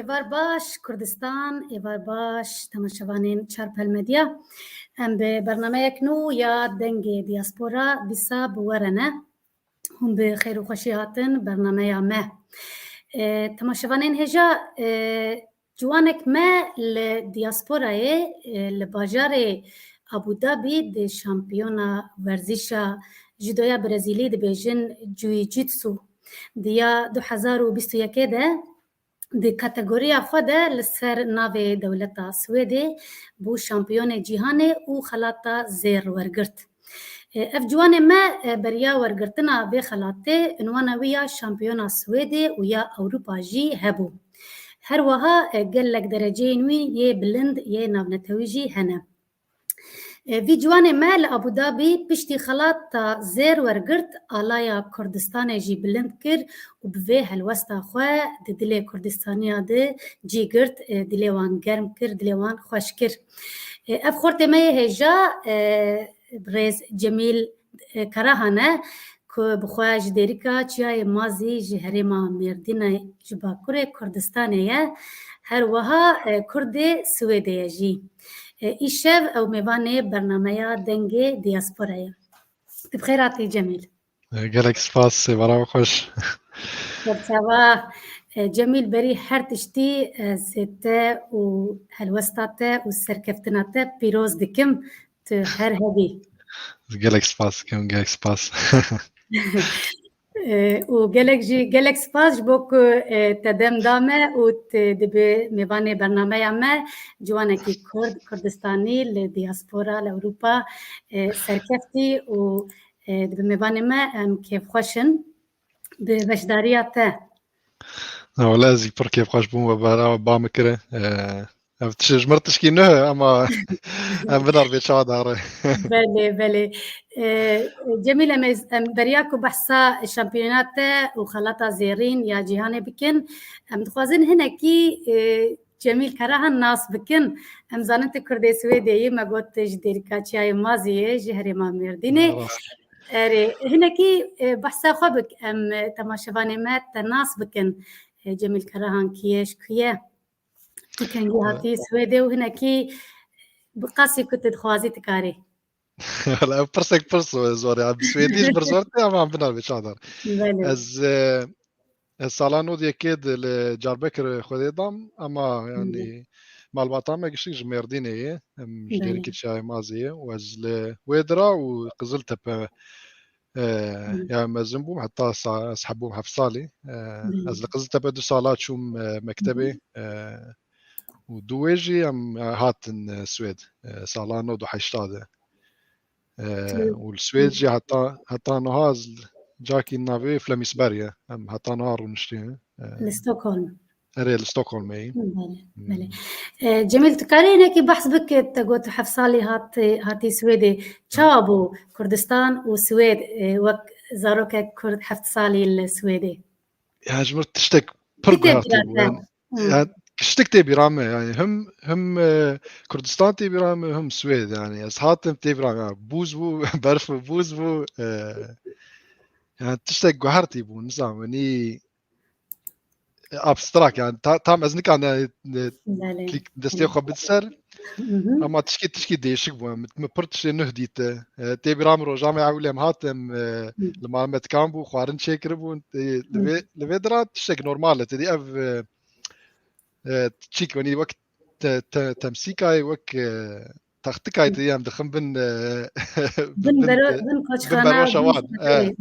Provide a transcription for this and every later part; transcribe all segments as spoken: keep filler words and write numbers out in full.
Êvar baş Kurdistan, êvar baş temaşevanên Çarpel Medya. Em bi bernameyek nû ya Dengê Diaspora dîsa bi we re ne. Hûn bi xêr û xweşî hatin bernameya me. E, temaşevanên hêja, e, ciwanek me li diasporayê, e, li bajarê Abu Dhabi di şampiyona werzîşa judoya Brezîlî dibêjin Jiu-Jitsu di ya du hezar û bîst û yekê de di kategoriya xwe de li ser navê dewleta Swêdê bû şampiyonê cîhanê û xelata zêr wergirt. E, ev ciwanê me, e, beriya wergirtina vê xelatê unwana wî ya şampiyona Swêdê û ya Ewropa jî hebû. Her wiha, e, gelek dereceyên wî yê bilind yê navnetewî jî hene. E, vî ciwanê me li Abu Dhabi piştî xelata zêr wergirt, alaya Kurdistanê jî bilind kir û bi vê helwesta xwe di dilê Kurdistaniya de cî girt, e, dilê wan germ kir, dilê wan xweş kir. E, ev xortê me yê hêja, e, birêz Cemîl, e, Karahan e, ku bi xwe ji Dêrika Çiyayê Mazî ji herêma Mêrdînê ji Bakurê Kurdistanê ye. Her wiha, e, Kurdê Swêdê ye jî. E, îşev ew mêvanê bernameya Dengê Diasporayê. Tu bi xêr hatî Cemîl. E, gelek spas, êvara we xweş. Serçava, e, Cemîl, berî her tiştî ez te û helwesta te û serkeftina te pîroz dikim. Tu her hebî. Gelek spas dikim, gelek spas. E, û gelek jî, gelek spas ji bo ku, e, te dem da me û tu dibe mêvanê bernameya me, ciwanekî Kurd, Kurdistanî li diaspora, li Ewropa, e, serkeftî û, e, dibe mêvanê me, em kêfxweş in bi beşdariya te. Wele ez jî pir kêfxweş bûm we bera ba min kire. E, Ev tişt ji mir tişkî nuh e, ama em binar bê çawa dare. Belê, belê. E, Cemîl, em, em beriya ku behsa şampiyona te û xelata zêrîn ya cîhanê bikin, em dixwazin hinekî, e, Cemîl Karahan nas bikin. Em zanin tu Kurdê Swêdê yî, me got tu ji Dêrika Çiyayê Mazî yê, ji herêma Mêrdînê. Rast. Erê, hinekî, e, behsa xwe bik, em, e, temaşevanê me te nas bikin. E, Cemîl Karahan kî ye, ji ku ye? Tu kengî hatî Swêdê û hinekî bi qasî ku tu dixwazî tu karî. Wala, ev pirsek pir zor e, zor e. Bi Swêdî ji vir zor tê, ama em binar bê çawa dar. Belê. Ez, e, ez sala nod yekê de li Diyarbekir Xwedê dam, ama, yanî, malbata me giştik ji Mêrdînê ye. Em ji Belê. Dêrikê Çiyayê Mazê ye û ez li Wêdira û Qiziltepe, e, Hı. ya mezin bûm, heta sa-, ez hebûm heft salî. E, Hı. ez li Qiziltepe du sala çûm, e, mektebê, Hı. e, û duwê jî em, e, hatin, e, Swêd, e, sala nod û heşta de. E, Hı. û li Swêd jî heta, heta niha ez cakî navê Flemingsberg ye. Em heta niha rûniştî. E, Li Stockholm. Erê, li Stockholmê yî. Belê, Hmm. belê. E, Cemîl, tu karî hinekî behs bike, te got heft salî hat-, hatî Swêdê. Çawa bû Kurdistan û Swêd, e, wek zarokek Kurd heft salî li Swêdê? Ya, ji mir tiştek pir Tê guhertî bû. bîra te? Yani, Hmm. yani, tiştek tê bîra me. Yani, him, him, e, Kurdistan tê bîra me, him Swêd. Yani, ez hatim tê bîra me. Yani, bûz bû, berf û bûz bû. E, yani, tiştek guhertî bû. Nizam, yani, abstrak, yani, ta-, tam ez nikan, yani, e, Belê. kî-, destê xwe bid ser. Mhm. Ama tişkî, tişkî değişik bû. Min, min pir tiştê nuh dîte. E, tê bîra min roja me ewlê em hatim, e, Hı. li mal me tikan bû, xwarin çêkiribûn. E, li Hı. vê, li vê dira tiştek normal e. Tedî ev, e, e, çîk, wenî wek te-, te-, temsîkayê, wek, e, textikayê tedî em dixin bin, e, Bin bin, bero-, e, bin bin koçxana, beroşa bin wan. şeklê. E.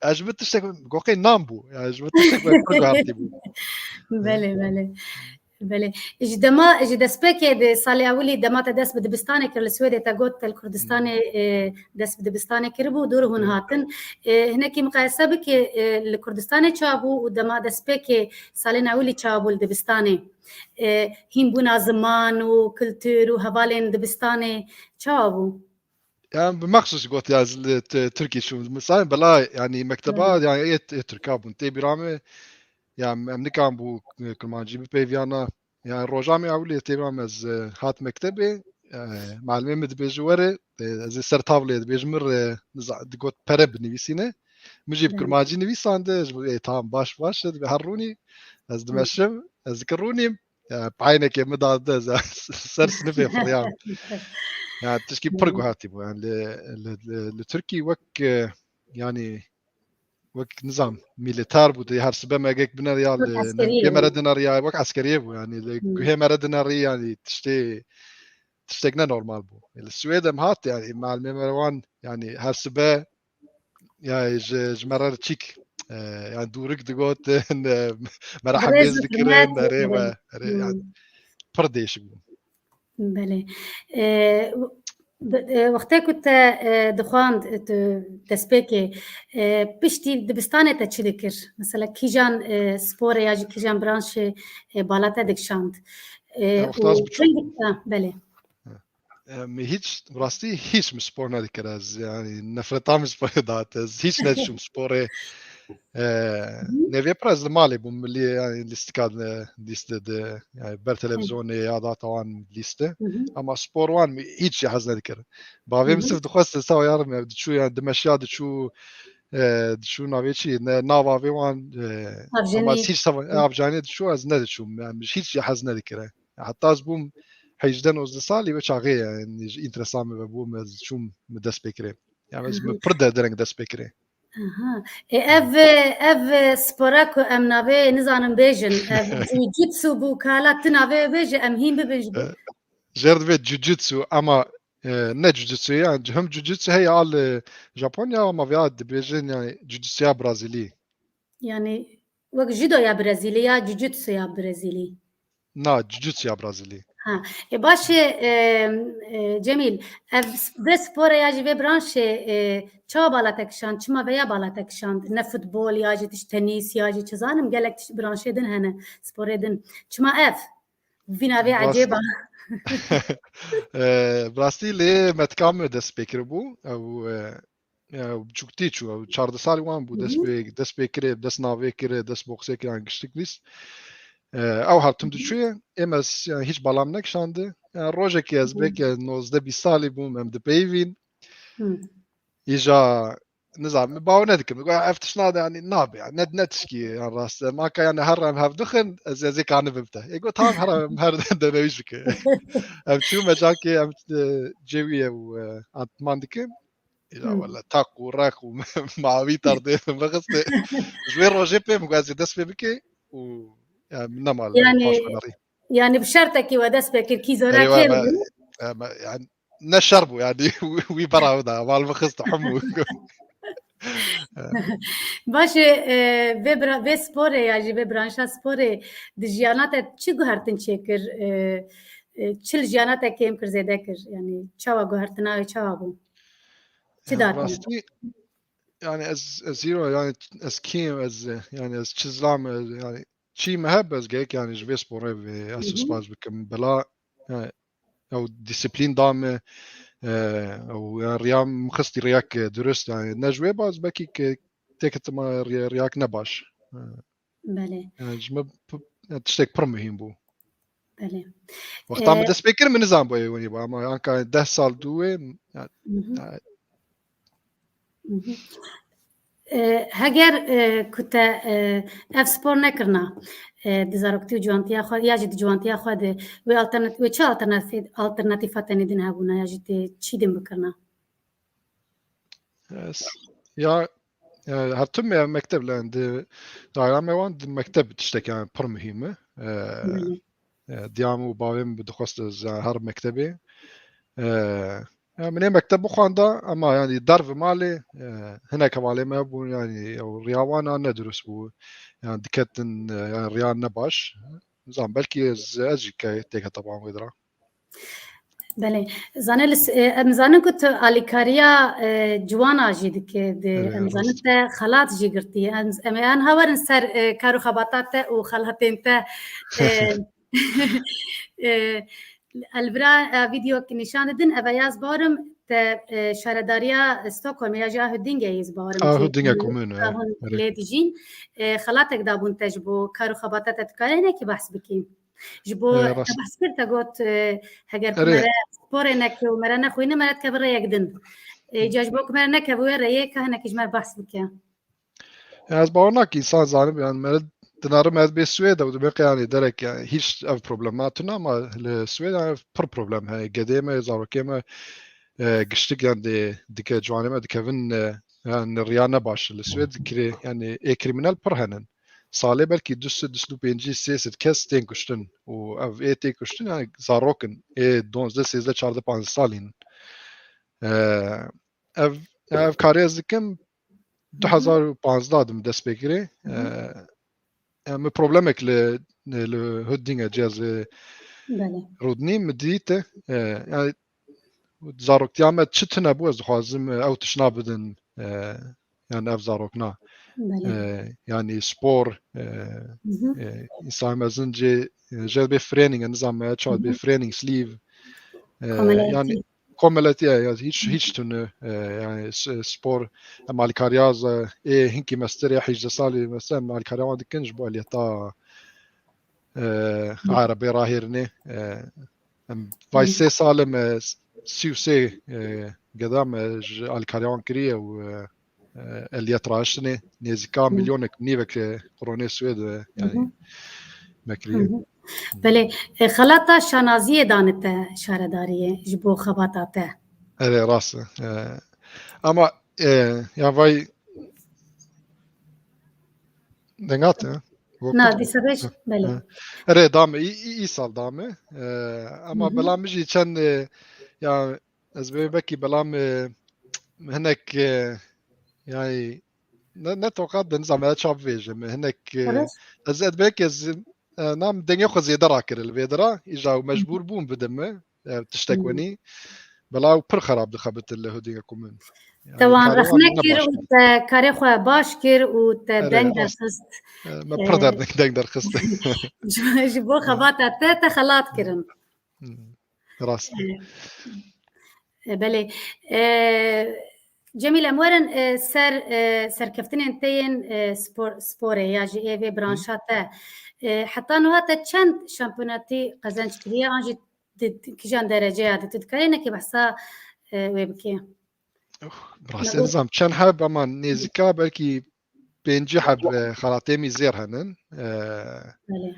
Hı. Ez ji bin tiştek, goqê nan bû. Yani ji bin tiştek wek pir guhertî bû. Belê, belê. Belê. Ji dema, ji destpêkê de salê ewilî dema te dest bi dibistanê kir li Swêdê te got te li Kurdistanê, Hmm. e, dest bi dibistanê kiribû, dûr hûn Hmm. hatin. E, hinekî miqayese bike, e, li Kurdistanê çawa bû û dema destpêkê salên ewilî çawa bû li dibistanê? E, hînbûna ziman û kultur û hevalên dibistanê çawa bû? Yani bi mexsus got ya ez li t-, Tirkî çûm. Mesela bela yani mekteba Hı. yani ê, ê Tirka bûn. Tê bîra me ya em nikan bû, e, Kurmancî bipeyviyana. Yani roja me ewilê tê bîra me ez, e, hat mektebê. E, malimê min dibêje were, e, ez ê ser tavlê dibêjim min re, niza-, digot pere binivîsîne. Min jî bi Hı. Kurmancî nivîsande, ez ji bo, ê, tamam, baş, baş, e, dibe her rûnî, ez Hı. dimeşim. Ez dikim rûnîm. Ya, peynekê min da de, ez ser sinifê firiyam. Ya, tişkî pir guhertî bû. Yani, li, li, li, li Tirkî wek, e, yani, wek nizam, milîter bû. Di her sibe me gek bineriya, li eskeriyê nengê me re dineriya, wek eskeriyê bû. Yani, li guhê me re dineriya, yani, tiştê, tiştek ne normal bû. Li Swêd em hat, yani, mealimê me re wan, yani, her sibe, yani, ji, ji me re çîk, e, yani, dûrik digotin, e, me re hemêz dikirin, erê we, erê, yani, pir değişik bû. Belê. E, bi-, e, wextê ku te, e, dixwand, e, tu destpêkê, e, piştî dibistanê te çi dikir? Mesela kîjan, e, sporê ya jî kîjan branşê, e, bala te dikişand? E, û çend, ha, belê. E, min hiç, rastî hiç min spor nedikir ez. Yani nefreta min sporê dihate. Ez hiç nediçûm sporê. E, nevê pir ez li malê bûm. Li, yani lîstika de, lîste de, yani ber televîzyonê ya da tawan lîste. Ama spor wan min hiç jî hez nedikir. Bavê min sif dixwest sawa yarim ev diçû, yani dimeşiya diçû, e, diçû navê çi, ne, nav avê wan, e, ama hiç sawa, e, avcanê diçû ez nediçûm. Yani hiç jî hez nedikire. Heta ez bûm hejdeh nozdeh salî, wê çaxê, yani, ji înteresa min vebû, ez çûm, min dest pê kirê. Yani, ez min pir de dereng dest pê kirê. Aha. E, ev, ev spora ku em navê nizanim bêjin, ev jiu-jitsu bû, kala tu navê bêje, em hîn bibin ji bo. E, jêr divê jiu-jitsu, ama, e, ne jiu-jitsu, yani, him jiu-jitsu heye al, e, Japonya, ama vêya dibêjin, yani, jiu-jitsu ya Brazîlî. Yani, wek judo ya Brezîlî ya jiu-jitsu ya Brezîlî? Na, jiu-jitsu ya Brazîlî. Ha, e, baş e, e, e, Cemîl, ev s-, vê spora ya jî vê branşê, e, çawa bala te kişand, çima veya bala te kişand? Ne futbol ya jî tişt tenîs ya jî çi zanim, gelek tişt branşê din hene, sporê din. Çima ev? Vîna vê ecêba. E, bi rastî lê metka min dest pê kiribû. Ew, e, e, biçûktî çû, ew çardeh salî wan bû, dest pê, dest pê kirê, dest navê kirê, dest boksê kirê, yani giştik lîst. E, ew her tim diçûye, ê me s-, yani hiç balam nekişandi. Yani rojekê ez belkî nozdeh bîst salî bûm, em dipeyivîn. Îja, nizam, min bawer nedikim. Min got, ev tişt nade, yani nabe, yani ne, ne tişkî, yani rast. Em anka yani her em hev dixin, ez, ez ê kanibim te. Ê got, tamam, her em her denewîş bike. Em çû mecakê, em, e, cêwî ye û, e, antrenman dikim. Îla wele taq û req û mawî terdê min vexiste. Ji wê rojê pê min got ez ê dest pê bike û, yani, nema li paş xwe nerî. Yani bi şertekî we dest pê kir, kî zora kêm bû. Yani ne şer bû, yani wî bera da, mal vexiste hemû. Baş e, e, vê bra-, vê sporê ya jî vê branşa sporê di jiyana te çi guhertin çêkir? E, e, çi li jiyana te kêm kir, zêde kir? Yani çawa guhertina wê çawa bû? Çi, yani, dar rastî, yani ez, ez zîro, yani ez kêm, ez, yani ez çi zilam, ez, yani çî me hebe ez gerek, yani ji vê sporê vê ez spas bikim. Bela, yani, ew disiplîn da me, e, ew, yani, riya min xistî riyek, e, durust, yani, ne ji wê baz, belkî ke têketima riya-, riyek ne baş. E, belê. Yani, ji me p-, yani, tiştek pir muhîm bû. Belê. Wexta min, e, dest pê kir, min nizanibû ê winî bû, ama anka deh sal dû wê, yani, yani, E, heger, e, ku te, e, ev spor nekirina, e, di zaroktî û ciwantiya xwe, ya jî di ciwantiya xwe de wê alternat-, wê çi alternatîf-, alternatîfa tenê din hebûna, ya jî tê çî din bikirina? Ez, ya, e, her tim me mekteb, yani, di daira me wan di mekteb tiştek, yani, pir muhîm e. E, e, diyam û bavê min bi dixwest ez, e, her mektebê. E, e, min ê mekteb bixwanda, ama, yani, derve malê, e, hinek hevalê me hebûn, yani, ew riya wan a ne durust bû. Yani, diketin, e, yani, riya ne baş. Zan, belkî ez, ez jî ke-, têketa ban wê dira. Belê. Zane li s-, e, em zanin ku tu alîkariya, e, ciwana jî dike. Di, erê, em zanin rast. Te xelat jî girtiye. Em, em ê anha werin ser, e, kar û xebata te û xelatên te. E, e, elvira, e, vîdeoyek nîşan didin. Eve ya ez bawerim te, e, şaredariya Stockholmê ya jî a Huddinge yê ez bawerim. A, Huddinge komune, e, hûn, erê, lê dijîn. E, xelatek dabûn te ji bo kar û xebata te, tu karî hinekî behs bikî? Ji bo, e, te behs kir, te got, e, heger ku, erê, me re sporê neke û me re nexwîne, me re dikeve rêyek din. E, ca ji bo ku me re nekeve wê rêyê, ka hinekî ji me re behs bike. Ya ez bawer nakim însan zanibe, yani me re dinarim ez bê Swêd û dibê qe, yanî derek, yanî hiç ev problema tune, ama li Swêd, yanî pir problem heye. Gedê me, zarokê me, e, giştik, yanî dê, dike, ciwanê me dikevin, e, yanî riya ne baş li Swêd kirê, yanî ê krîmînel pir henin. Salê belkî du sed, du sed û pêncî, sê sed kes tên kuştin û ev ê tê kuştin, yanî zarok in, ê duwazdeh, sêzdeh, çardeh, panzdeh salî ne. E, ev, ev karê ez dikim, du hezar û panzdeh de min dest pê kirê. Hı hı. E, em problemek li, li Hüddinge cihazê Belê. Rûdinî min dît, e, yani zaroktiya me çi tune bû, ez dixwazim, e, ew tişna bidin, e, yani ev zarokna. Belê. E, yani spor, e, Hı hı. e, însan mezin cê, e, jê bê frêning, nizam me çawa bê Hı hı. frêning, sleeve. E, Komeletî. Yani komeletî ye, ya hiç, hiç tune, e, yani s-, spor, em alîkariya z-, ê hinkî mestir ê hîjdeh salî mestir em alîkariya wan dikin ji bo eliyeta, e, Hı. erebê rahêrinê. E, em vay Hı. sê sal em, e, sî û sê, e, geda me ji alîkariya wan kiriye û, e, e, eliyet raştinê nêzîka Hı. milyonek nîvek, e, kronê Swêd, e, Hı yani hı. me kiriye. Hı hı. Belê, e, xelata şanaziyê dane te şaredariyê ji bo xebata te. Erê, rast e. E, ama, e, ya vay denga te, e? Bo Na, kut bû? Dîsa beş, Ha, belê. Ha. Erê, dame, î, î, îsal dame. E, ama Hı hı. Bela min jî çend, e, ya ez bê bekî bela min, e, hinek, e, yani ne, ne toqat de nizam ez çav vêjim. Hinek, e, Evet. ez, ez belkî ez, e, nam dengê xwe zêde rakir li vê dira. Îja û Hı hı. mecbûr bûm bidim, e, tiştek Hı. wenî. Bela ew pir xerab dixebitin li Hüddinge ku min. Yani Te wan karê wan rexne ne kir baş û bû. Te karê xwe baş kir û te Erê, deng rast. derxist. E, me E, pir der-, deng derxist. ji, ji bo xebata te, te xelat kirin. Hmm. Rast. E, e, belê. E, Cemîl, em werin, e, ser, e, serkeftinên te yên, e, spor-, sporê ya jî ê vê Hı. branşa te. E, heta niha te çend şampiyonatî qezenc kiriye an jî di, di kijan dereceya de tu dikarî nekî behsa, e, wê bikî? Uf, bi rastî nizam çend heb, ama nêzîka belkî pêncî heb, e, xelatê min zêr henin. E, Belê.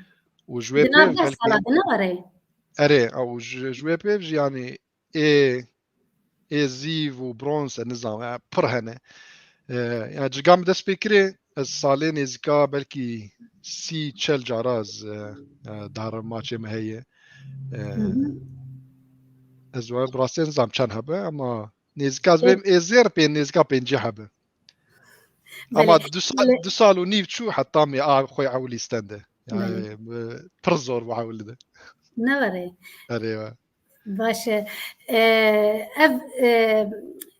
Û ji wê Di nav pêv deh belkî sala de ne were? Erê, ew ji, ji wê pêv jî, yanî ê, ê zîv û bronz, e, nizam, e, pir hene. E, yani ciga min dest pê kirê, ez salê nêzîka belkî sî çel cara ez, e, e, dar maçê min heye. E, Hı hı. Ez we bi rastî nizam çend hebe, ama nêzîka ez Ê- bêm ê zêr pê nêzîka pêncî hebe. Belê. Ama du sal, Belê. du sal û nîv çû heta me a xwe ewilî stende. Yani, Belê. e, pir zor bû ewilî de. Ne were? Erê we. Baş e. E, ev, e,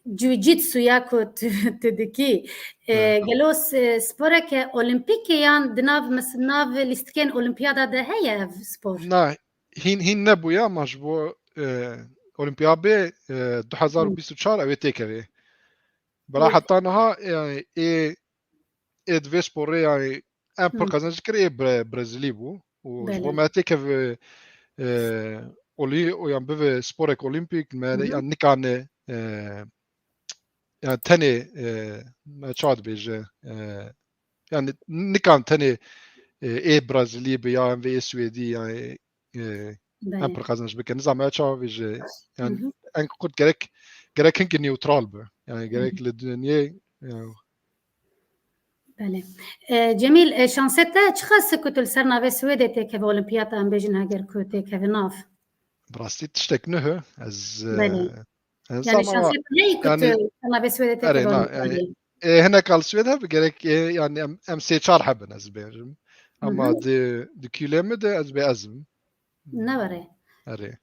jiu-jitsu ya ku tu, tu dikî, e, Evet. gelo s-, sporeke olimpîk e yan di nav, mes-, nav lîstikên olimpiyada de heye ev spor? Na, hîn, hîn nebûye, ama ji bo, e, Olimpiya bê, e, du hezar û bîst û çar ew ê têkevê. Bela Hı. heta niha, yani, ê, ê di vê sporê, yani, em pir Hı. qezenc kir, ê Bre-, Brezilî bû. Û ji bo Belê. me têkeve, e, olî-, û yan bive sporek olîmpîk, me Hı hı. yan nikane, e, yani tenê, e, me çawa dibêje, e, yani nikan tenê, e, ê Brezilî bi ya em vê ê Swêdî, yani, e, em Belê. pir qezenc bikin. Nizam me çawa vêje, Hı yani hı. en kurt gerek, gerek hinkî newtral bi. Yani gerek Hı hı. li dinyê, yani Belê. E, Cemîl, e, şansê te çiqas e ku tu li ser navê Swêdê têkeve olimpiyata, em bêjin heger ku têkeve nav? Bi rastî tiştek nuh e. Ez, e, Belê. ez Yani ama şansê te heye ku yani tu li ser navê Swêdê Erê, têkeve na, yani, olimpiyadê? E, hinek al Swêd hebe gerek, e, yani em, em sê çar hebin ez bêjim. Hı hı. Ama di, di külê min de ez bê ez im. Ne were? Erê.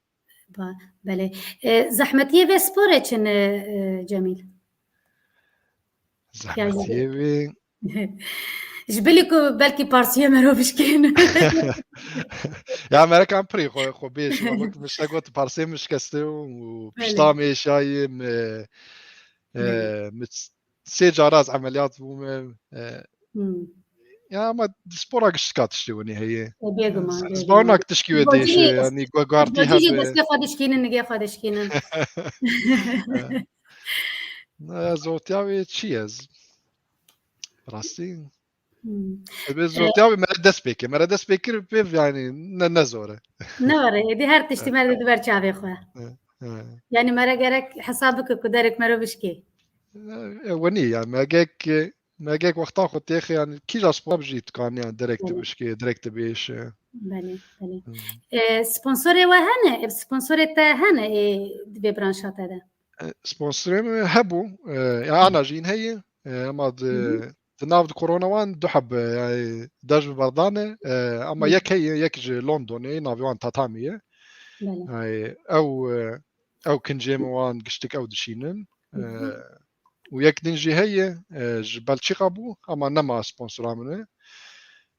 Ba-, belê. E, zehmetiyê vê sporê çi ne, e, Cemîl? Zehmetiyê vê Ji bilî ku belkî parsiyê mero bişkên. Ya merekan pirî xwe, xwe bêj. Wek min işte got, parsê min şikeste û Belê. pişta min êşayî, min, e, Belê. min sê cara ez emeliyat bûme. E, Hmm. Ya ama di spora giştika tiştê winî heye. E, bêguman, Ez bêguman. banak tişkî wê Gocî, dêşe, yanî gu-, guartî gocî jî hebe. Destê xwe dişkînin, nigê xwe dişkînin. Ne, ez otiya wê çi ez? Rastî? Hmm. Bi zotiya wî mere dest pê kir. Mere dest pê kir pê yani ne, ne zor e. Ne were, êdî her tiştî mere dide ber çavê xwe. He, he. Yani mere gerek hesab bike ku derek mero bişkê. E, e, wenî yani me gerek, me gerek wexta xwe têxe yani kîja spor jî dikane yani direkt Belê. bişkê, direkt bêşe. Belê, belê. Hmm. E, sponsorê we hene? E, sponsorê te hene ê vê branşa te de? E, sponsorê me hebû. E, ya ana jî heye. E, ama di, Hı hı. di nav di korona wan du heb, e, yani dej bi berdane. E, ama Hı. yek heye, yek ji Londonê, navê wan Tatami ye. Belê. Yani ew, e, ew kincê me wan giştik ew dişînin. Hı hı. E, û yek din jî heye, e, ji Belçîka bû, ama nema sponsora min e.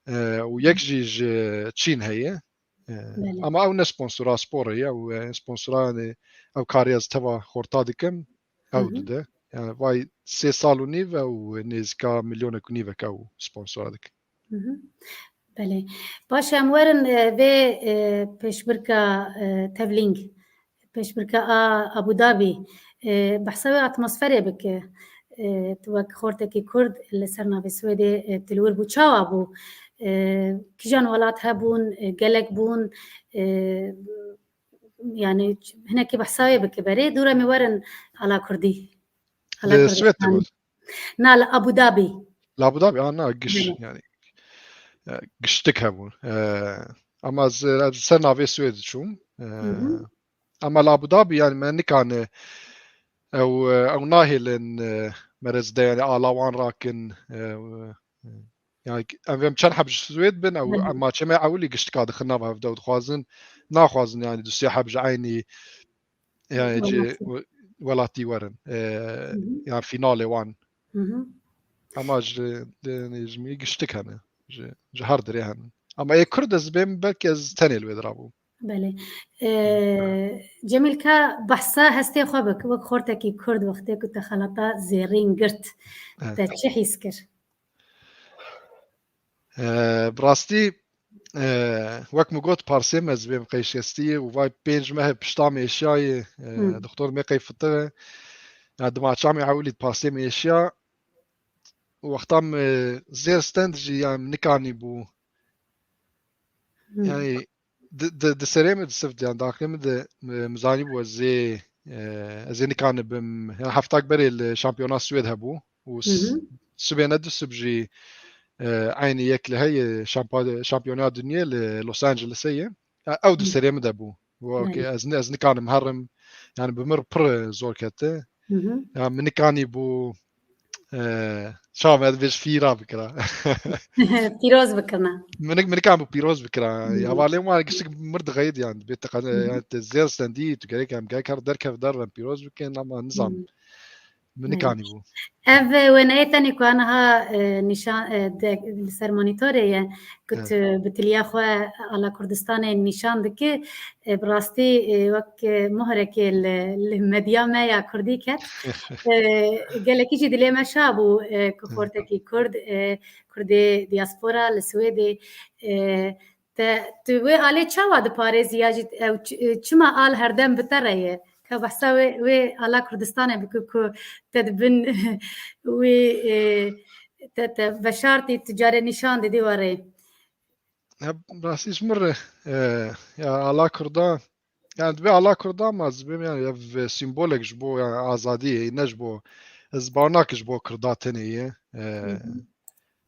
E, û yek jî ji Çîn heye. E, Belê. ama ew ne sponsora sporê ye, ew, e, sponsora, yani, ew karê ez teva xorta dikim, ew Hı hı. dide. Yani, vay sê sal û nîv ew nêzîka milyonek û nîvek ew sponsora dikim. Hı hı. Belê. Baş e, em werin, e, vê, e, pêşbirka, e, tevlîng, pêşbirka a Abu Dhabi, e, behsa wê atmosferê bike. E, tu wek xortekî Kurd li ser navê Swêdê, e, tu li wir bû. Çawa bû? E, kîjan welat hebûn, e, gelek bûn, e, yani hinekî behsa wê bike berê. Dû re em ê werin ala Kurdî. Ala Li Swêd Kurdistanê. tibû. Na, li Abu Dhabi. Li Abu Dhabi, a, na, giş, Belê. yani, e, giştik hebûn. E, ama ez, ez ser navê Swêd çûm. E, Hı hı. ama li Abu Dhabi, yani, me nikane ew, e, ew nahêlin, e, merez de, yani, ala wan rakin, e, e, yani, em vêm çend heb ji Swêd bin, ew, Belê. em maçê me ewilî giştika dixin nava hevde û dixwazin, naxwazin, yani, du sê heb ji eynî Yani Welatî. we-, welatî werin. E, Hı hı. yani fînalê wan. Hı hı. Ama ji, de, ji min giştik hene. Ji, ji her dirê hene. Ama ê Kurd ez bêm belkî ez tenê li wê dirabûm. Belê. E, Cemîl ka behsa hestê xwe bik, wek xortekî Kurd wextê ku te xelata zêrîn girt, Evet. te çi hîs kir? E, bi rastî, e, wek min got, parsê me ez bêm qey şikestî ye û vay pênc meh pişta min êşiyayê, e, Hmm. doktor me qey fitire. Ya di maça min ewilî di parsê min êşiya. Wexta min zêr stend jî, yani, min nikanî bû. Hmm. Yani, di, di, di serê min, di sif, yani, daxilê min de, e, min zanîbû ez ê, e, ez ê nikanibim. Yani, heftak berê li şampiyona Swêd hebû û s-, Hı hı. sibê ne du sib jî, e, eynî yek li heye şampa-, şampiyona dinyê li Los Angeles'ê ye. Ya, ew di Hı. serê min de bû. Wekî Belê. ez ne, ez nikanim herim. Yani, bi min pir zor kete. Hı hı. Ya, min nikanî bû, e, çawa me dibêj fîra bikira. Pîroz bikirina. Minik, minikan bû pîroz bikira. Hmm. Ya, valê wan giştik mir dixeyid, yani, bê te qe-, Hmm. yani, te zêr stendî, tu gerek em gerek her derkev der em pîroz bikin, ama nizam. Hmm. Minikanî bû. Ev, e, wêneyê tenê ku aniha, e, nîşan, e, de, li ser monitorê ye, ku Evet. tu bi tiliya xwe ala Kurdistanê nîşan dikî, e, bi rastî, e, wek, e, mohrekê li, li medya me ya Kurdî ket. E, gelekî jî dilê me şa bû, e, ku Evet. xortekî Kurd, e, Kurdê diaspora li Swêdê, e, te, tu wê alê çawa diparêzî ya jî ew ç-, e, çima al herdem bi te re ye? Ka behsa wê, wê ala Kurdistanê bike ku te di bin wê, e, te, te veşartî tu carê nîşan didî we rê. Ya, rastî ji min re, e, ya ala Kurda, yani, divê ala Kurda ma ez bêm, yani, ev simbolek ji bo, yani, azadiyê, ne ji bo, ez bawer nakim ji bo Kurda tenê ye. E, Hı hı.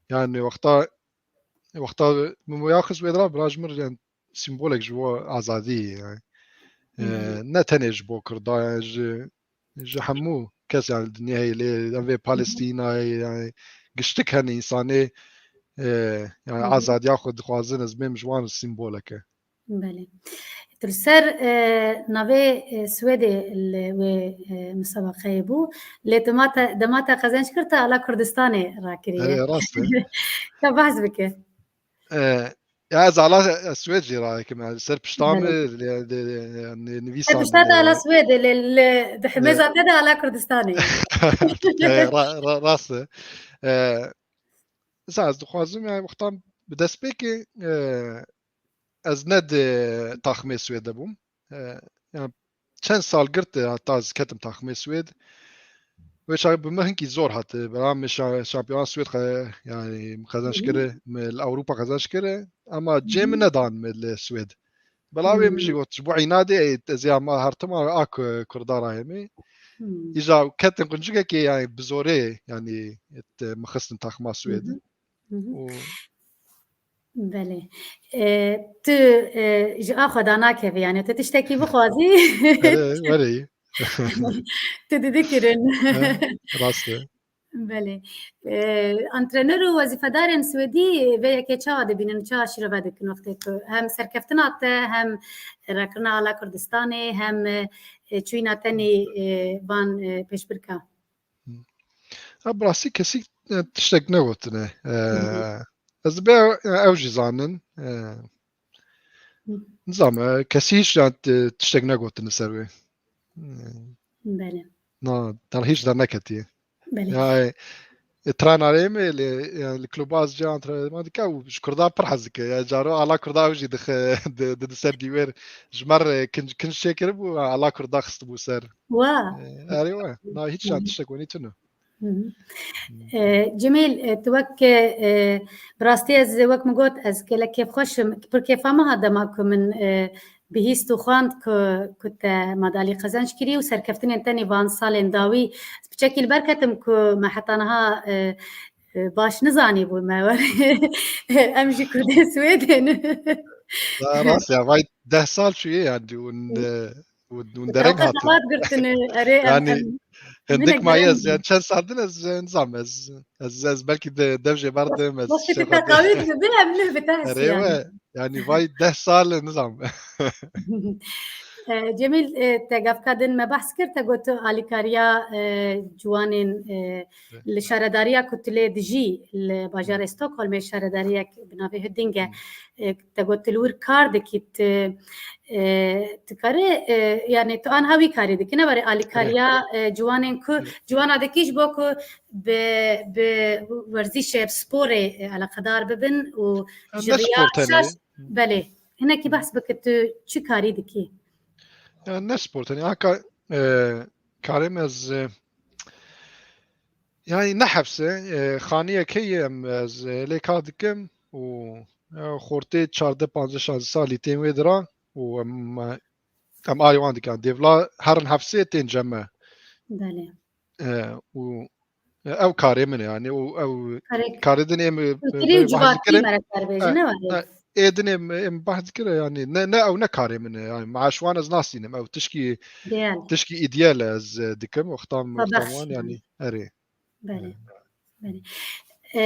yani, wexta, wexta min wê axist wê dira, bira ji min re, yani, simbolek ji bo azadiyê ye, yani. E, Hı hı. ne tenê ji bo Kurda, yani, ji, ji hemû kes, yani, dinyayê lê, ev ê Hı hı. Palestînayê, yani, giştik hene însanê, e, yani, Hı hı. azadiya xwe dixwazin, ez bêm ji wan simbolek e. Belê. Tu li ser, e, navê, e, Swêdê li wê, e, misabaqeyê bû. Lê dema te, dema te qezenc kir, te ala Kurdistanê rakiriye. Erê, rast e. Ka behs bike. E, ya ez ala, e, Swêd jî rakim. Yani ser pişta Belê. min, lê, lê, lê, yani nivîsan Ser pişta te ala Swêdê, lê, lê di himêza Lê- te de ala Kurdistanê. E, ra-, ra-, rast e. E, Mesela ez dixwazim, yani, wextan bi destpêkê, e, ez ne di taxmê Swêd de bûm. E, yani, çend sal girte heta ez ketim taxmê Swêd. Wê çaxê bi min hinkî zor hate. Bela min şa-, şampiyona Swêd xe-, yani min qezenc kiri, min li Ewropa qezenc kiri. Ama cê min nedan min li Swêd. Bela wê min jî got, ji bo înadê ez ê ama her tim a ku Kurda rayê me. Îja ketin quncikekê yani bi zorê yani et, min xistin taxma Swêd. Û Belê. E, tu, e, ji a xwe da nakevî, yani tu tiştekî bixwazî. Erê, werê. Tu didî kirin. He, rast e. Belê. E, antrenör û wezîfedarên Swêdî vê yekê çawa dibînin, çawa şîrove dikin wextê ku hem serkeftina te, hem rakirina ala Kurdistanê, hem, e, çûyîna tenî, e, van, e, pêşbirka? Ha, bi rastî kesî, e, tiştek negotine. E, ez dibê ew, ew jî zanin. E, nizam, e, kesî hiç, yani, t-, tiştek negotine ser wê. E, Belê. Na, der hiç derneketiye. Belê. Ya, e, e, tranarê me li, yani, li kluba ez cê antrenman dike û ji Kurda pir hez dike. Ya, caro ala Kurda ew jî dixe, di, di, di ser dîwêr. Ji me re kinc, kinc çêkiribû, ala Kurda xistibû ser. Wa. E, erê we. Na, hiç, yani, tiştek wenî tune. E, Cemîl, e, tu wek, e, bi rastî ez wek min got, ez gelek kêfxweş im. Pir kêfa min hat dema ku min, e, bihîst û xwend ku, ku te madalî qezenc kirî û serkeftinên tenê van salên dawî. Ez piçekî li ber ketim ku me heta niha, e, e, baş nizanîbû me were. Em jî Kurdên Swêdê ne. Ya, rast ya, vay deh sal çûye yani, hûn, e, hûn, hûn dereng hatin. Xebat girtine, erê, em, Yani, em, hindik hinek maye dereng ez, yani, çend sal din ez, e, nizam ez, ez, ez belkî de dev jê berdim, ez Wextê şey tu teqawîr dibe, em lê bi te Erê hesiyan. We, yani, vay deh sal nizam. E, Cemîl, e, te gavka din me behs kir, te got tu alîkariya, e, ciwanên, e, li şaredariya ku tu lê dijî li bajarê Stockholmê şaredariyek bi navê Huddinge, e, te got tu li wir kar dikî, tu, e, tu karî, e, yani tu anha wî karî dikî, ne were alîkariya, e, ciwanên ku, ciwana dikî ji bo ku bi, bi werzîşê, bi sporê, e, eleqedar bibin û ji riya şaş, belê. Hinekî behs bike, tu çi karî dikî? Ya ne spor tenê, haka, e, karê me ez, e, yani ne hepse, e, xaniyek heye em, ez, e, lê kar dikim û, e, xortê çardeh, panzdeh, şazdeh salî tên wê dira û em, e, em alî wan dikin. Dêvla herin hepsê tên cem me. Belê. E, û, e, ew karê min e, yani, û ew karê din ê min, e, Fikirî û civakî me re kar bêje, ne were? Ê din ê min, ê min behs dikire, yani, ne, ne ew ne karê min e, yani, maaş wan ez nasînim, ew tişkî, tişkî îdiyal e ez, e, dikim, wextan, wextan wan, yani, erê. Belê. Belê. E,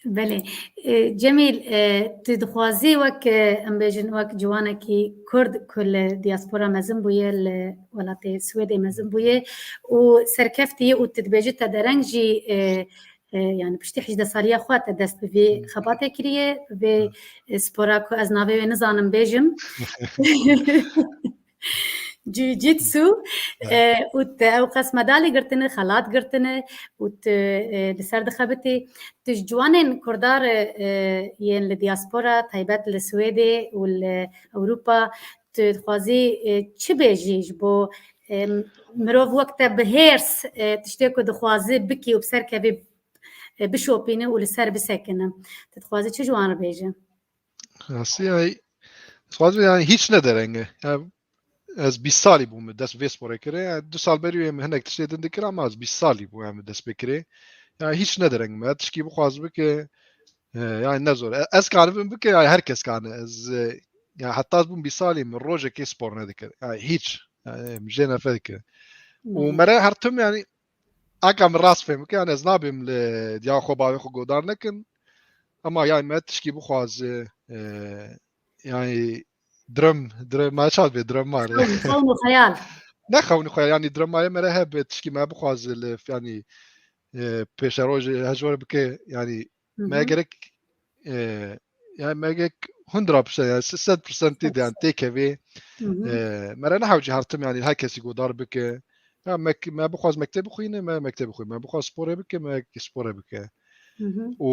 Belê. E, Cemîl, e, tu dixwazî wek, e, em bêjin, wek ciwanekî Kurd ku li diaspora mezin bûye, li welatê Swêdê mezin bûye û serkeftî û tu dibêjî te dereng jî, e, e, yani piştî hejdeh saliya xwe te dest bi vê xebatê kiriye, bi vê, e, spora ku ez navê wê nizanim bêjim. Jiu-jitsu, e, û te ew qas medalî girtine, xelat girtine û tu, e, li ser dixebitî. Tu ji ciwanên Kurda re, e, yên li diaspora, taybet li Swêdê û li Ewropa, tu dixwazî, e, çi bêjî ji bo, e, mirov wek te bi hêrs, e, tiştê ku dixwaze bikî û bi ser kevî, e, bişopîne û li ser bisekine? Tu dixwazî çi ji wan re bêjî? Rastî, yani, dixwazim, yani, hiç ne dereng e. Yani, ez bîst salî bûm, dest vê sporê kire. Yani, du sal berî em hinek tiştê din dikir, ama ez bîst salî bûm, yani, dest pê kirê. Yani, hiç ne dereng me. Tişkî bixwaz bike, e, yani, ne zor. E, ez kanibim bike, yani, her kes kane. Ez, e, yani, heta ez bûm bîst salî, min rojekê spor nedikir. Yani, hiç. Yani, em jê nefret dikir. Û mere her tim, yani, Aka min rast fêm bike, yani ez nabêm li diya xwe bavê xwe godar nekim. Ama yani me tişkî bixwaze, e, yani dram, dram, me çav bê dram mare. Xewn û xeyal. Ne xewn û xeyal, yani dram mare mere hebe tişkî me bixwaze li, yani, e, pêşerojê hejwar bike, yani me gerek, e, yani me gerek hundra percent, yani sed percent tê de, yani têkevê. E, mere nehewcî her tim, yani her kesî godar bike. Ya me, me bixwaz mekteb bixwîne, me mekteb bixwîne. Me bixwaz sporê bike, me sporê bike. Û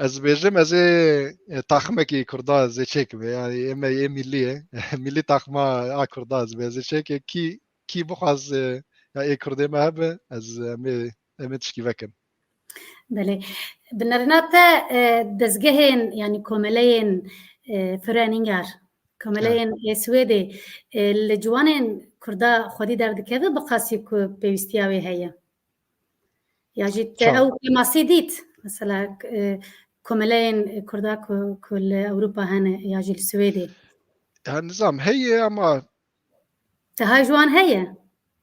ez bêjim, ez ê, e, taximekî Kurda ez ê çêkim. Yani ê me yê millî ye. Millî taxima a Kurda ez bê, ez ê çêke kî kî bixwaz, e, ya ê Kurdê me hebe, ez, em ê, em ê tişkî vekin. Belê. Bi nerina te, e, dezgehên, yanî komeleyên, e, Fröeningar, komeleyên ê Swêdê, e, li ciwanên Kurda xwedî derdikeve bi qasî ku pêwîstiya wê heye? Ya jî te ew kêmasî dît, mesela, e, komeleyên Kurda ku, ku li Ewropa hene ya jî li Swêdê? Ya nizam heye ama Te hay ji wan heye?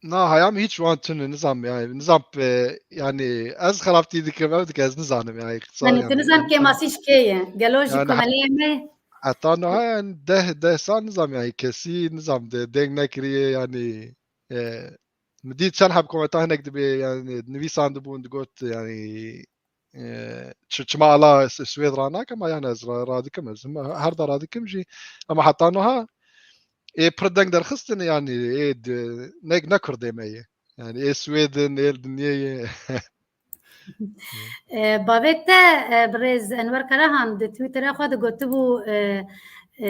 Na, haya min hîç wan tune nizam yani. Nizam pe, yani ez xerabtî dikim, ev dike ez nizanim yani. Qisa Yani tu yani. nizam kêmasî ji kê ye? Gelo ji Yani komeleyê me? Heta niha yani deh, deh sal nizam yani kesî nizam de deng nekiriye yani. E, min dît çend heb kometa hinek dibe yani nivîsan dibûn digot yani e, çi-, çima ala S-, Swêd ranake, ma yani ez ra-, radikim, ez hima her da radikim jî, ama heta niha ê pir deng derxistin yani ê di-, ne, ne Kurdê me ye. Yani ê Swêdin, ê li dinyê ye. E, bavê te, e, birêz Enwer Karahan di Twitterê xwe de gotibû, e, e,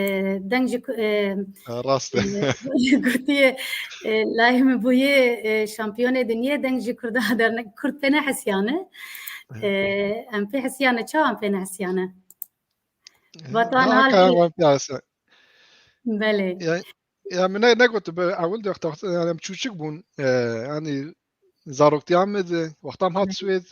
deng ji ku-, e, Ha, rast e. e, gotiye, e, layê min bûye, e, şampiyonê dinyê, deng ji Kurda derne, Kurd pê nehesiyane. E, em pê hesiyane, çawa em pê nehesiyane? Vatan Na, hal ka ki- wan piyasa. Belê. Ya, ya min ne, ne gotibe, ewil de wexta, yani em çûçik bûn, e, yani zaroktiya me de, wexta em hat Swêd,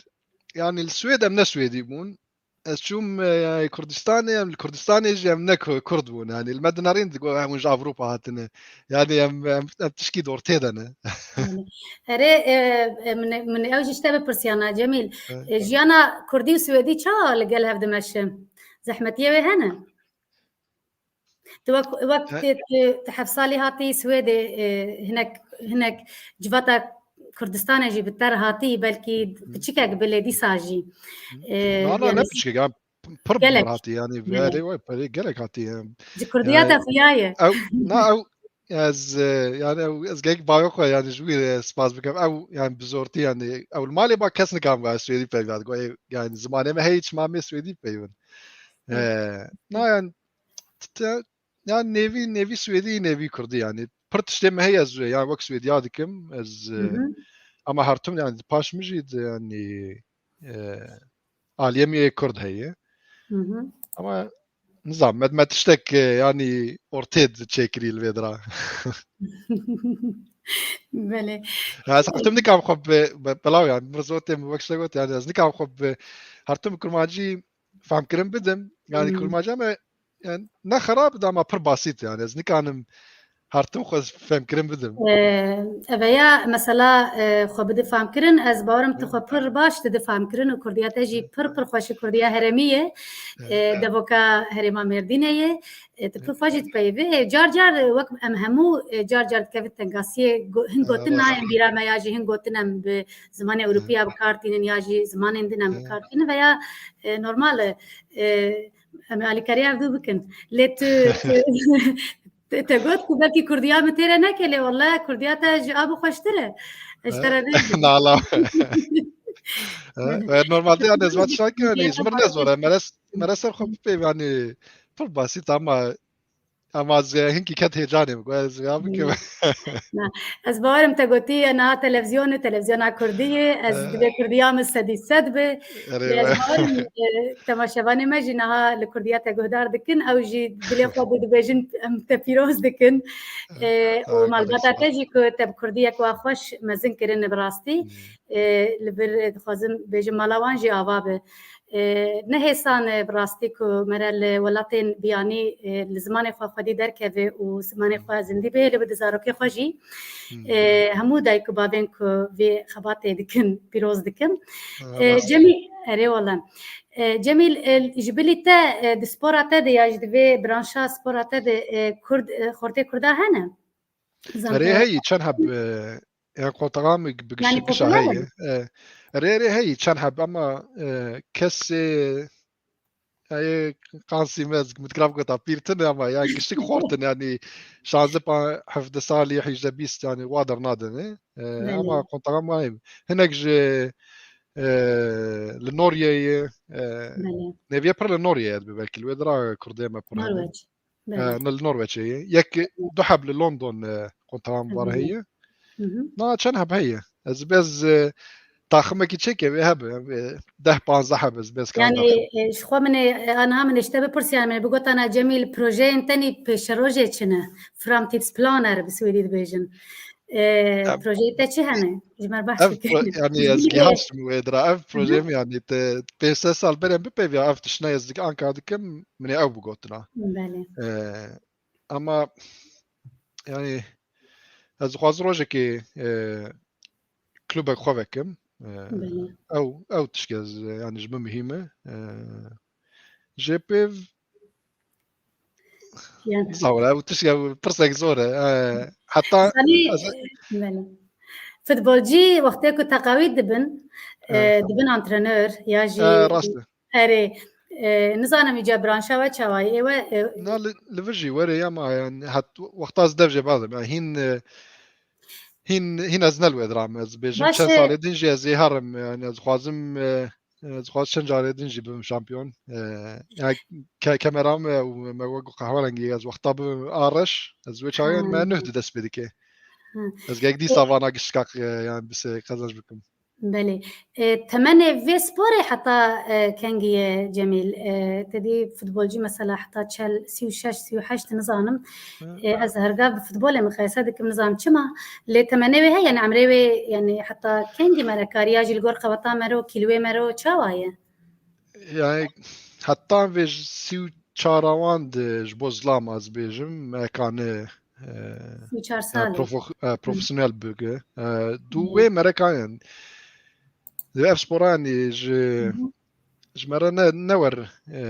yani li Swêd em ne Swêdî bûn. Ez çûm, e, yani Kurdistanê, em li Kurdistanê jî em ne Ku-, Kurd bûn. Yani li me dinarîn digo em ji Ewropa hatine. Yani em, em, em tişkî di ortê de ne. Erê, e, e, min, min ew jî ji te bipirsiya na Cemîl. Evet. E, jiyana Kurdî û Swêdî çawa li gel hev dimeşe? Zehmetiyê wê hene? Tu wek, wek Evet. tu, tu, tu heft salî hatî Swêdê, e, hinek, hinek civata Kurdistanê jî bi te re hatî, belkî piçikek bile dîsa jî. E, Na, na, yani ne piçikek, yani pir Gelek. Hatî yani, Gelek. Erê, wê, erê, gelek hatî yani. Ji Kurdiya te xuya ye. Ew, na, ew, ez, e, yani ew, ez gelek bavê xwe yani ji wî, e, spas bikim. Ew yani bi zortî yani, ew li malê ba kes nikam ba Swêdî peyva digo, e, yani zimanê me heye çima me Swêdî peyvin. E, na yani, t-, te, yani nêvî, nêvî Swêdî, nêvî Kurdî yani. Pir tiştê me heye ez, yani wek Swêdiya dikim. Ez, e, Hı hı. Ama her tim yani paş min jî de yani, e, aliyê min yê Kurd heye. Hı hı. Ama nizam, me, me tiştek, e, yani ortê de çêkirî li vê dira. Belê. Ya, ez her tim nikam xwe bi, bi, belaw yani, mirzotê min wek şegot yani, ez nikam xwe bi, her tim kurmancî fehmkirin bidim. Yani Hmm. Kurmanca me, yani ne xerab da ama pir basît yani. Ez nikanim her tim xwe fehmkirin bidim. Ee, eve ya mesela, e, xwe bidi fehmkirin, ez bawerim tu xwe pir baş didi fehmkirin û Kurdiya te jî pir pir xweş e, Kurdiya herêmî ye. Ee, devoka herêma Mêrdînê ye. Ee, tu pir xweş jî dipeyivî. Car car, e, wek em hemû, e, car car dikevin tengasiyê, go-, hin gotin nayên bîra me ya jî hin gotin em bi zimanê Ewropî ya bi kar tînin ya jî zimanên din em bi kar tînin veya, e, normal e, e, em ê alîkariya ev du bikin. Lê tu, tu, te, te got ku belkî Kurdiya min têre neke, lê wele Kurdiya te ji a bi xweştir e. Ez te re vê Nala. E, normalde yani ez vat şak yani, ji mir ne zor e. Mere, mere ser xwe bipeyv yani, pir basît ama, ama ez hinkî ket hêcanê min, ez ya bikim. Na, ez bawerim te gotî, niha televizyon e, televizyona Kurdî ye, ez divê Kurdiya min sedî sed be. Lê ez bawerim, e, temaşevanê me jî niha li Kurdiya te guhdar dikin, ew jî dilê xwe bû dibêjin, em te pîroz dikin. E, û malbata te jî ku te bi Kurdiyek wa xweş mezin kirin bi rastî. E, li vir, e, dixwazim bêjim mala wan jî ava be. E, ne hêsan e bi rastî ku mere li welatên biyanî, e, li zimanê xwe xwedî derkeve û zimanê xwe zindî bihêle bi di zarokê xwe jî. E, hemû dayik û bavên ku vê xebatê dikin, pîroz dikim. E, Cemîl, erê wele. E, Cemîl, e, ji bilî te, e, di spora te de ya jî di vê branşa spora te de, e, Kurd, e, xortê Kurda hene? Erê heyî çend heb, e, ya kotaxa min bi gişî gişa heye. E, erê, erê heyî çend heb ama, e, kesê, e, qansî me, ez min dikira bigota pîr tune ama ya giştik xort in, yani şanzdeh pa-, hevdeh salî, hejde bîst yani wa dernadin, e. E, ama kotaxa min heyî. Hinek ji, e, li Noryeyê, e, neviye pir li Noryeyê dibe belkî, li wê dira Kurdê me pir hene. E, ne li Norveçê ye. Yek, du heb li London, e, kontaran var heye. Na çend heb heye? Ez bez, e, taximekî çêke vê hebe, em vê deh panzdeh heb ez bez kan Yani, taxim. e, ji xwe min ê, e, aniha min ê ji te bipirsiyan, min ê bigotana Cemîl, projeyên te nî pêşerojê çi ne? Framtidsplaner bi Swêdî dibêjin. E, Em, projeyê te çi hene? Ji me re behs ev bike. pro-, yani ez Cemîl ê gihaştim wê dira. Ev Hı hı. projeyê min yani te pênc sed sal berê em bipeyviya ev tiştine ez dik anka dikim, min ê ew bigotina. Belê. E, ama yani ez dixwazim rojekê, e, klubek xwe vekim. E, Belê. ew, ew tiştke ez, yani ji min muhîm e. E, jê pêv Yani. Zor e, ew tiştke pirsek zor e. E, heta Zanî, ez e, belê. Futbolcî wextê ku teqawît dibin, Ha. e, dibin antrenör ya jî E, rast e. Erê, e, nizanim îca branşa we çawa ye? Ê we, e, Na li, li vir jî were ya ma, yani, het-, wexta ez dev jê bazim. Yani, hîn, e, hîn, hîn ez ne li wê diram. Ez bêjim Baş çend e. salê din jî ez ê herim. Yani, ez dixwazim, e, e, ez dixwaz çend carê din jî bibim şampiyon. E, yani, ke-, kemera me û me wek qehwerengî ez wexta bibim a reş. Ez wê çaxê Ha. me nuh di dest pê dike. Ha. Ez gek E, dîsa vana gişkak, e, yani, bise qezenc bikim. Belê. E, temenê vê sporê heta, e, kengî ye Cemîl? E, te dî futbolcî mesela heta çel, sî û şeş, sî û heşt nizanim. Hı. E, ez hergav bi futbolê miqayese dikim, nizanim çima. Lê temenê wê heye, yani emrê wê, yani heta kengî merekariya jî li gor qeweta mero, kîlwê mero çawa ye? Yani heta vê ji sî û çar wan de ji bo zilam ez bêjim, me kane, e, Sî û çar e, salî. profo-, e, Hı. profesyonel bike. E, du Hı. wê merekan, ev spora yani ji, Hı hı. ji me re ne, ne wer, e,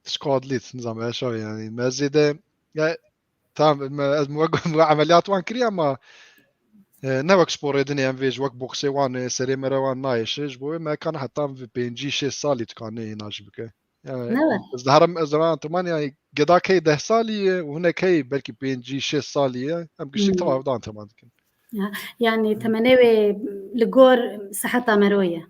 skadlît, nizam, eşa yani. Me zêde, ya, tamam, me, ez me, me emeliyat wan kiriye ama, e, ne wek sporê dinê em vê ji wek boksê wan, e, serê mere wan nayêşe. Ji bo wê me kan heta vê pêncî şêst salî dikane hêna jî bike. Yani, Ne wer? ez diherim, ez diherim antrenman, yani, geda key deh salî ye û hinek hey belkî pêncî şêst salî ye. Em giştik Hmm. tewa da antrenman dikin. Ya, yani, Hmm. temenê wê li gor seheta mero ye.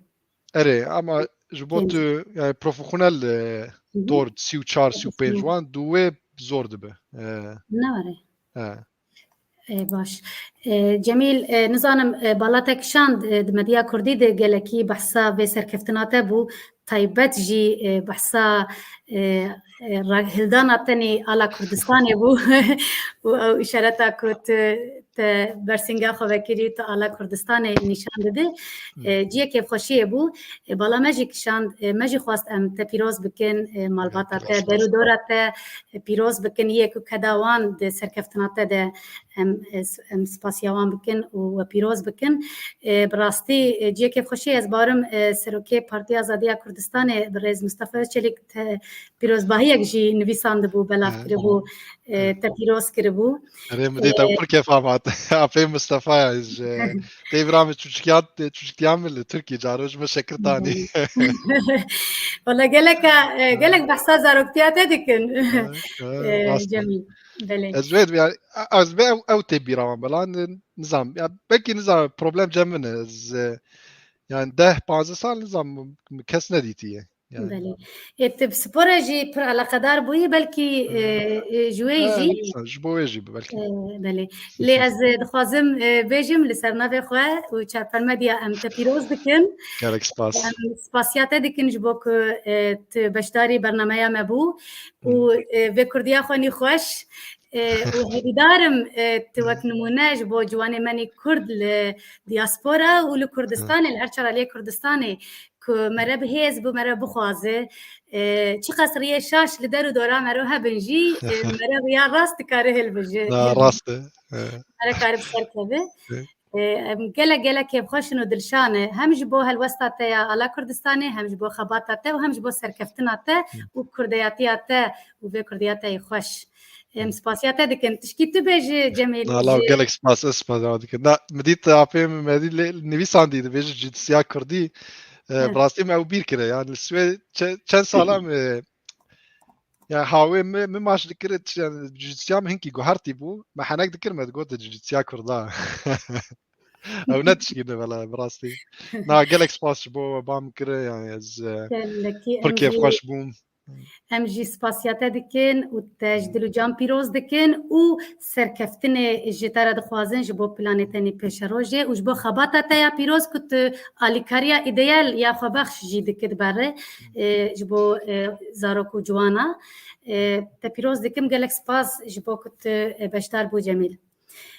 Erê, ama ji bo Pênc. tu, yani, profesyonel, e, Hı hı. dor sî û çar, sî û pênc Profesyonel. wan, du wê zor dibe. E, Ne were? e. E, baş. E, Cemîl, e, nizanim, e, bala te kişand, e, di medya kurdî de gelekî behsa vê serkeftina te bû, taybet jî, e, behsa, e, e, raghildana tenê ala Kurdistanê bû û ew îşareta ku tu te bersînga xwe vekirî, tu ala Kurdistanê nîşan didî. Hmm. E, ciyê kêfxweşiyê bû. E, bala me jî kişand, e, me jî xwest em te pîroz bikin, e, malbata Gelek te, spas. der û dora te, e, pîroz bikin, yê ku keda wan di serkeftina te de em, e, s-, em spasiya wan bikin û we pîroz bikin. E, bi rastî, e, ciyê kêfxweşiyê ez barim, e, Serokê Partiya Azadiya Kurdistanê bi rêz Mustafa Özçelik te pîrozbahiyek jî nivîsandibû, belav Ha, kiribû, tamam. e, te pîroz kiribû. Erê, min dît, ew E, pir kêfa me hat. Apê Mustafa ya, ji, tê bira min çûçikiyan, çûçikiyan min li Tirkî caro ji min şekir tanî. Belê. Wala geleka, e, gelek behsa zaroktiya te dikin. Ha, ha, E, rast e. Cemîl. Belê. Ez wê, ya, ez vê ew, ew tê bîra wan, bela ni-, nizam. Ya, belkî nizam, problem cem min e. Ez, e, yani deh panzdeh sal nizam kes nedîtiye. Yani. Belê. Ê, tu bi spora jî pir eleqedar bûyî, belkî, Hı. e, e, ji wê Ha, jî. nizam, ji bo wê jî belkî. E, belê. Lê ez, e, dixwazim, e, bêjim li ser navê xwe û Çarper Medya em te pîroz dikin. Gelek spas. Em spasiya te dikin ji bo ku, e, tu beşdarî bernameya me bû û, Hı. e, vê kurdiya xwe nî xweş, e, û hêvîdar im, e, tu wek nimûne ji bo ciwanê me nî kurd li diaspora û li Hı. Kurdistanê, li her çar aliyê Kurdistanê ku mere bi hêz bû, mere bixwaze, e, çiqas riyê şaş li der û dora mero hebin jî, e, mere riya rast dikare hilbije. Na, rast e. E. Mere kare bi ser keve. E. E, em gelek, gelek kêfxweş in û dilşan e. Hem ji bo helwesta te ya ala Kurdistanê, hem ji bo xebata te û hem ji bo serkeftina te Hı. û kurdeyatiya te û vê kurdiya te yê xweş. Em Hı. spasiya te dikin. Tişkî tu bêjî, Cemîl, Na, law, ji gelek spas, ez spas dikim. Na, min dît apê min, me dî lê nivîsandî dibêje cîdisiya kurdî. E, Hı. bi rastî me ew bîr kire. Yani li Swê-, çe-, çend sala me, ya hawê min, min maç dikir, yani, cîdisiya min hinkî guhertî bû. Me henek dikir, me digot cîdisiya kurda. Ew ne tişkî ne bela, bi rastî. Na, gelek spas ji bo we bam kire, yani ez, e, Gelekî pir em jî kêfxweş bûm. Em jî spasiya te dikin û te ji dil û can pîroz dikin û serkeftinê ji te re dixwazin ji bo planê te nî pêşerojê û ji bo xebata te ya pîroz ku tu alîkariya îdeyal ya xwebexş jî dikit berê, e, ji bo, e, zarok û ciwana. E, te pîroz dikim, gelek spas ji bo ku tu, e, beşdar bû Cemîl.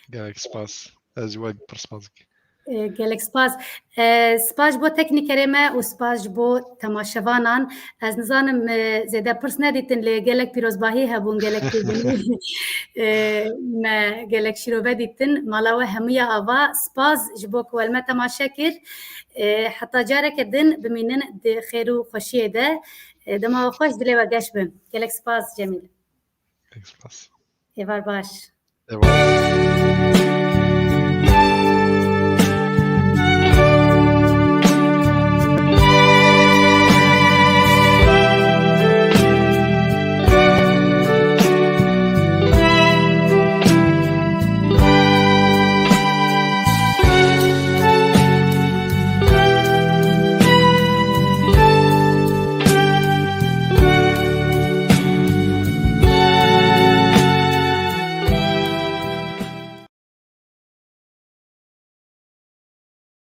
Gelek spas. Ez jî we pir spas dikim. E, gelek spas. E, spas ji bo teknîkerê me û spas ji bo temaşevanan. Ez nizanim, e, zêde pirs nedîtin, lê gelek pîrozbahî hebûn, gelek têbînî, e, me gelek şîrove dîtin. Mala we hemûya ava. Spas ji bo ku we li me temaşe kir. E, heta careke din bimînin di xêr û xweşiyê de. E, dema we xweş, dilê we geş bin. Gelek spas Cemîl. Gelek spas. Êvar baş. Eyvallah.